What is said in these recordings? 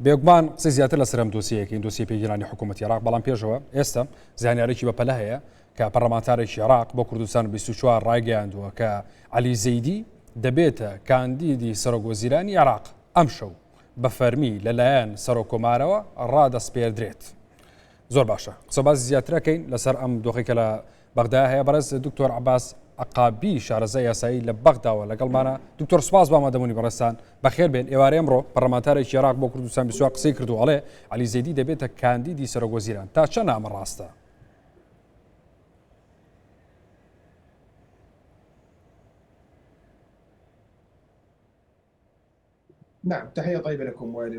بێگومان قسەی زیاتر لەسەر ئەم دۆسیەیەکەین، دۆسیەی پێکهێنانی حکوومەتی عێراق، بەڵام پێشەوە ئێستا زانیارێکی بەپەلە هەیە کە پەرلەمانتارێکی عێراق بۆ کوردستان 24 ڕایگەیاندووە کە عەلی زەیدی دەبێتە کاندیدی سەرۆک وەزیرانی عێراق ئەمشەو بە فەرمی لەلایەن سەرۆک کۆمارەوە ڕادەسپێردرێت. زۆر باشە قسە باسی زیاترەکەین لەسەر ئەم دۆخی کە لە بەغدا هەیە بەڕێز دکتۆر عباس عقابی شارەزای یاسایی لە بەغداوە لەگەڵمانە دکتۆر سپاس بۆ ئامادەبوونی بەڕێزتان بەخێر بێن ئێوارەی ئەمڕۆ پەرلەمانتارێکی عێراق بۆ کوردستان 24 قسەی کردو ئەڵێ عەلی زەیدی دەبێتە کاندیدی سەرۆک وەزیران تا چەند ئەمە ڕاستە؟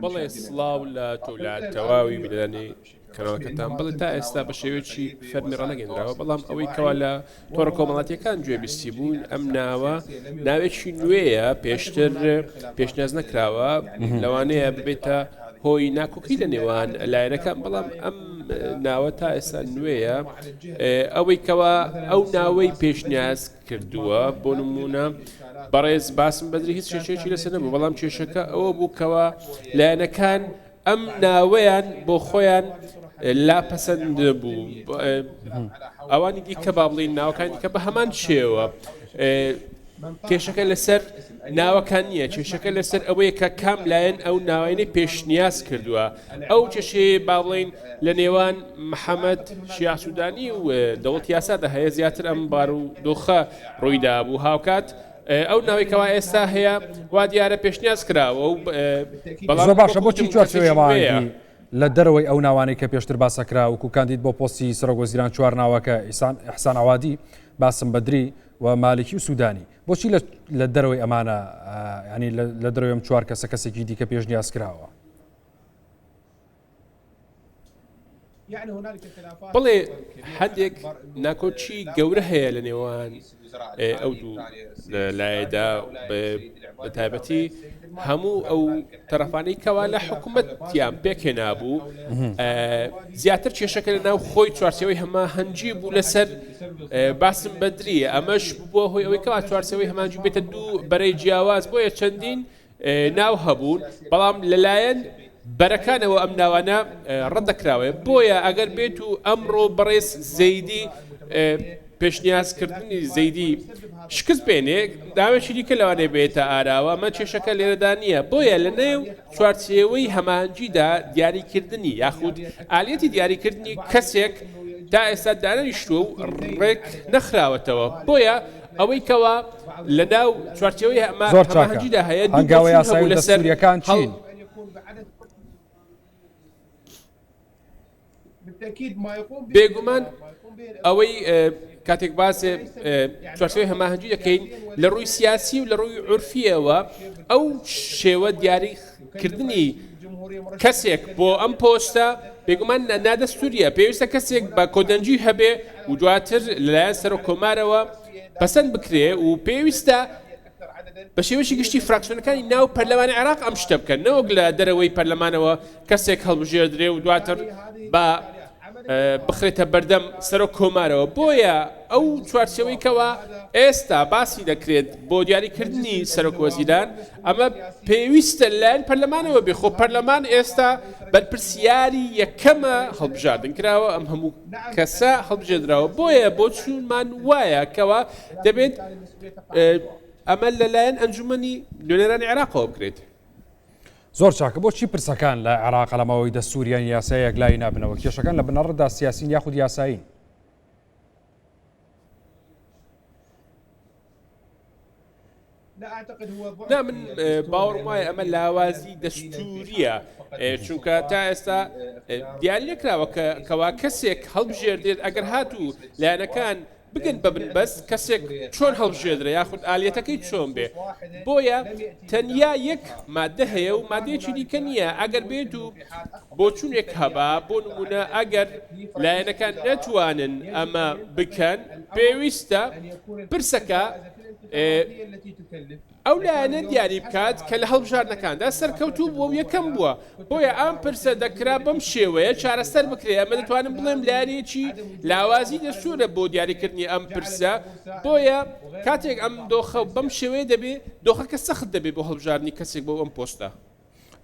بەڵێ سڵاو لە تۆ لە تەواوی بینەرانی کەناڵەکەتان بەڵێ تا ئێستا بە شێوەیەکی فەرمی ڕانەگەندراوە بەڵام ئەوەی کەوا لە تۆڕە کۆمەڵاتیەکان گوێبیستی بوون ئەم ناوە ناوێکی نوێیە پێشتر پێشنیاز نەکراوە لەوانەیە ببێتە هۆی ناکۆکی لە نێوان لایەنەکان بەڵام ئەم ناوە تا ئێستا نوێیە ئەوەی کەوا ئەو ناوەی پێشنیاز کردووە بۆ نمونە بەڕێز باسم بەدری هیچ کێشەیەکی لەسەر نەبوو بەڵام کێشەکە ئەوە بوو کەوا لایەنەکان ئەم ناوەیان بۆ خۆیان لا پەسەند بوو ئەوانی دیکە با بڵین ناوەکانی کە بە هەمان شێوە کێشەکە لەسەر ناوەکان نییە کێشەکە لەسەر ئەوەیە کە کام لایەن ئەو ناوەینەی پێشنیاز کردووە ئەو کێشەیە با بڵین لە نێوان محەممەد شیاع سوودانی و دەوڵەتی یاسادا هەیە زیاتر ئەم بار و دۆخە ڕوویدا بوو هاوکات ئەو ناوی کەوا ئێستا هەیە وا دیارە پێشنیاز کراوە و بەڵام زۆر باشە بۆچی چوارچێوەیە لە دەرەوەی ئەو ناوانەی کە پێشتر باسەکرا وەکو کاندید بۆ پۆستی سەرۆک وەزیران چوار ناوەکە ئیسان ئیحسان عەوادی باسم بەدری و مالکی و سوودانی بۆچی لە دەرەوەی ئەمانە ینی لە دەرەوەی ئەم چوار کەسە کەسێکی دیکە پێشنیاز کراوە؟ بەڵێ هەندێک ناکۆکی گەورە هەیە لە نێوان ئەو دوو لایەدا بە تایبەتی هەموو ئەو تەرەفانەی کەوا لە حکوومەتیان پێکهێنابوو زیاتر کێشەکە لە ناو خۆی چوارچەوەی هەمە هەنجی بوو لەسەر باسم بەدریە ئەمەش بووە هۆی ئەوەی کەوا چوارچەوەی هەمانجی بێتە دوو بەرەی جیاواز بۆیە چەندین ناو هەبوون، بەڵام لەلایەن بەرەکانەوە ئەم ناوانە ڕەتدەکراوەیە، بۆیە ئەگەر بێت و ئەمڕۆ بەڕێز زەیدی پێشنیازکردنی زەیدی شکست بێنێ، ناوێکی دیکە لەوانەیە بێتە ئاراوە، ئەمە کێشەکە لێرەدا نییە، بۆیە لەنێو چوارچێوەی هەماهەنگیدا دیاریکردنی یاخود ئالیەتی دیاریکردنی کەسێک تا ئێستا دانەنیشتووە و ڕێک نەخراوەتەوە، بۆیە ئەوەی کەوا لە ناو چوارچێوەی زۆر چاکە هەماهەنگیدا هەیە دوو هەنگاوە بۆچوون یاسایی هەبوو و لەسەر دەستوورییەکان هەڵ چین؟ بێگومان ئەوەی کاتێک باس چوارچێوەی هەماهەنگی دەکەین لە ڕووی سیاسی و لە ڕووی عورفیەوە ئەو شێوە دیاری کردنی کەسێک بۆ ئەم پۆستە بێگومان نادەستوریە پێویستە کەسێک بە کۆدەنگی هەبێ و دواتر لەلایەن سەرۆک کۆمارەوە پەسەند بکرێ و پێویستە بە شێوەیەکی گشتی فراکسیۆنەکانی ناو پەرلەمانی عێراق ئەم شتە بکەن نەوەک لە دەرەوەی پەرلەمانەوە کەسێک هەڵبژێردرێ و دواتر بە بخرێتە بەردەم سەرۆک کۆمارەوە بۆیە ئەو چوارچێوەی کەوا ئێستا باسی دەکرێت بۆ دیاریکردنی سەرۆک وەزیران ئەمە پێویستە لەلایەن پەرلەمانەوە بێ خۆ پەرلەمان ئێستا بەرپرسیاری یەکەمە هەڵبژاردن کراوە ئەم هەموو کەسە هەڵبژێردراوە بۆیە بۆچوونمان وایە کەوا دەبێت ئەمە لەلایەن ئەنجومەنی نوێنەرانی عێراقەوە بکرێت. زۆر چاکە بۆچی پرسەکان لە عێراق لە ماوەی دەستوور یان یاسای یەکلایی نابنەوە کێشەکان لە بنەڕەتدا سیاسین یاخود یاسایین؟ نا من باوەڕم وایە ئەمە لاوازی دەستوریە چونکە تا ئێستا دیاری نەکراوە کە کەوا کەسێک هەڵبژێردرێت ئەگەر هاتوو لایەنەکان بگەن بە بنبەست کەسێک چۆن هەڵبژێردرێ یاخود ئالیەتەکەی چۆن بێ بۆیە تەنیا یەک مادە هەیە و مادەیەکی دیکە نییە ئەگەر بێت و بۆچونێک هەبا بۆ نمونە ئەگەر لایەنەکان نەتوانن ئەمە بکەن پێویستە پرسەکە ئەو لایەنە دیاری بکات کە لە هەڵبژاردنەکاندا سەرکەوتوو بووە و یەکەم بووە، بۆیە ئەم پرسە دەکرا بەم شێوەیە چارەسەر بکرێت، ئەمە دەتوانم بڵێم لایەنێکی لاوازی دەستوورە بۆ دیاریکردنی ئەم پرسە، بۆیە کاتێک ئەم دۆخە بەم شێوەیە دەبێت، دۆخەکە سەخت دەبێت بۆ هەڵبژاردنی کەسێک بۆ ئەم پۆستە.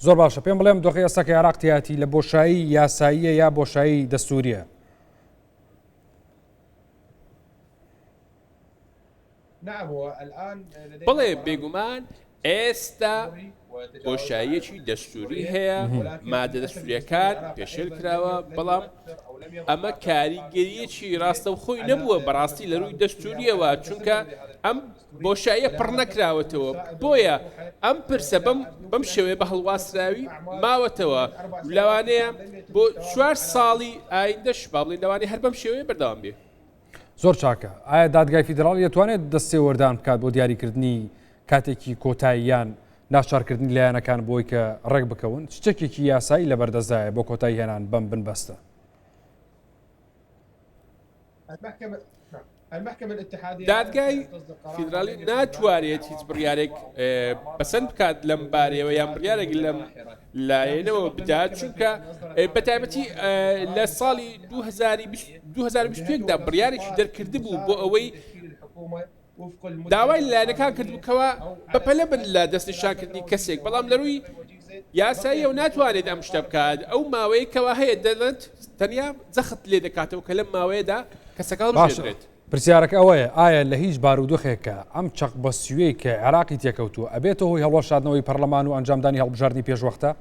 زۆر باشە پێم بڵێم دۆخی ئێستا کە عێراق تیاتی لە بۆشایی یاساییە یا بۆشایی دەستوریە؟ بەڵێ بێگومان ئێستا بۆشاییەکی دەستوری هەیە مادە دەستوریەکان پێشێل کراوە بەڵام ئەمە کاریگەریەکی ڕاستەوخۆی نەبووە بەڕاستی لە رووی دەستوریەوە چونکە ئەم بۆشاییە پڕ نەکراوەتەوە بۆیە ئەم پرسە بەم بەم شێوەیە بە هەڵواسراوی ماوەتەوە لەوانەیە بۆ چوار ساڵی ئایندەش با بڵێین لەوانەیە هەر بەم شێوەیە بەردەوام بێ. زۆر چاکە ئایا دادگای فیدراڵی دەتوانێت دەستێوەردان بکات بۆ دیاریکردنی کاتێکی کۆتایی یان ناچارکردنی لایەنەکان بۆی کە ڕێک بکەون چ چەکێکی یاسایی لەبەردەستدایە بۆ کۆتایی هێنان بەم بنبەستە؟ دادگای فیدراڵی ناتوانێت هیچ بڕیارێک پەسەند بکات لەم بارەیەوە یان بڕیارێک لەم لایەنەوە بدات چونکە بە تایبەتی لە ساڵی 2021 دا بڕیارێکی دەرکردبوو بۆ ئەوەی داوای لە لایەنەکان کردبوو کەوا بەپەلە بن لە دەستنیشانکردنی کەسێک، بەڵام لە رووی یاساییەوە ناتوانێت ئەم شتە بکات، ئەو ماوەیەی کەوا هەیە دەڵێت تەنیا جەخت لێ دەکاتەوە کە لەم ماوەیەدا کەسەکە باشە هەڵبژێردرێت. پرسیارەکە ئەوەیە ئایا لە هیچ بارودۆخێکا ئەم چەقبەستوویەی کە عێراقی تێکەوتووە ئەبێتە هۆی هەڵوەشاندنەوەی پەرلەمان و ئەنجامدانی هەڵبژاردنی پێشوەختە؟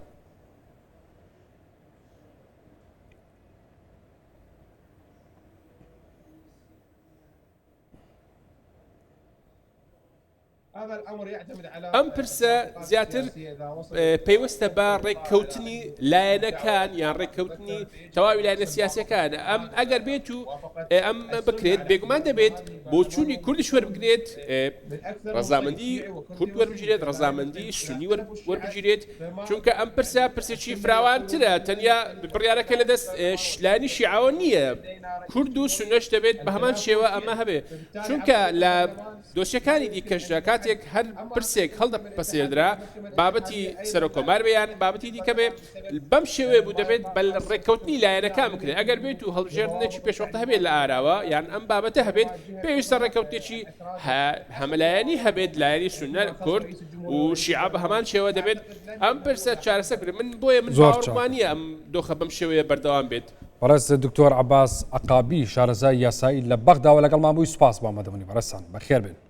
ئەم پرسە زیاتر پەیوەستە بە ڕێککەوتنی لایەنەکان یان ڕێککەوتنی تەواوی لایەنە سیاسەکان ئەم ئەگەر بێت و ئەم بکرێت بێگومان دەبێت بۆچوونی کوردش وەربگرێت ڕەزامەندی کورد وەربگیرێت ڕەزامەندی سونی وەربگیرێت چونکە ئەم پرسە پرسێکی فراوانترە تەنیا بڕیارەکە لە دەست لایەنی شیعەوە نییە کورد و سونەش دەبێت بە هەمان شێوە ئەمە هەبێ چونکە لە دۆسیەکانی دیکەشدا کاتێک هەر پرسێک هەڵدەپەسێردرا بابەتی سەرۆککۆمار بێ یان بابەتی دیکە بێ بەم شێوەیە بوو دەبێت بە ڕێککەوتنی لایەنەکان بکرێت ئەگەر بێت و هەڵبژێردنێکی پێشوەختە هەبێت لە ئاراوە یان ئەم بابەتە هەبێت پێویستە ڕێککەوتنێکی هەمەلایەنی هەبێت لایەنی سوننە کورد و شیعە بە هەمان شێوە دەبێت ئەم پرسە چارەسەر بکرێت من بۆیە من زۆر باوەڕم چاکە. وانییە ئەم دۆخە بەم شێوەیە بەردەوام بێت. بەڕێز دکتۆر عەباس عەقابی شارەزای یاسایی لە بەغداوە لەگەڵمان بووی سوپاس بۆ ئامادەبوونی بەڕێزتان بەخێربێن.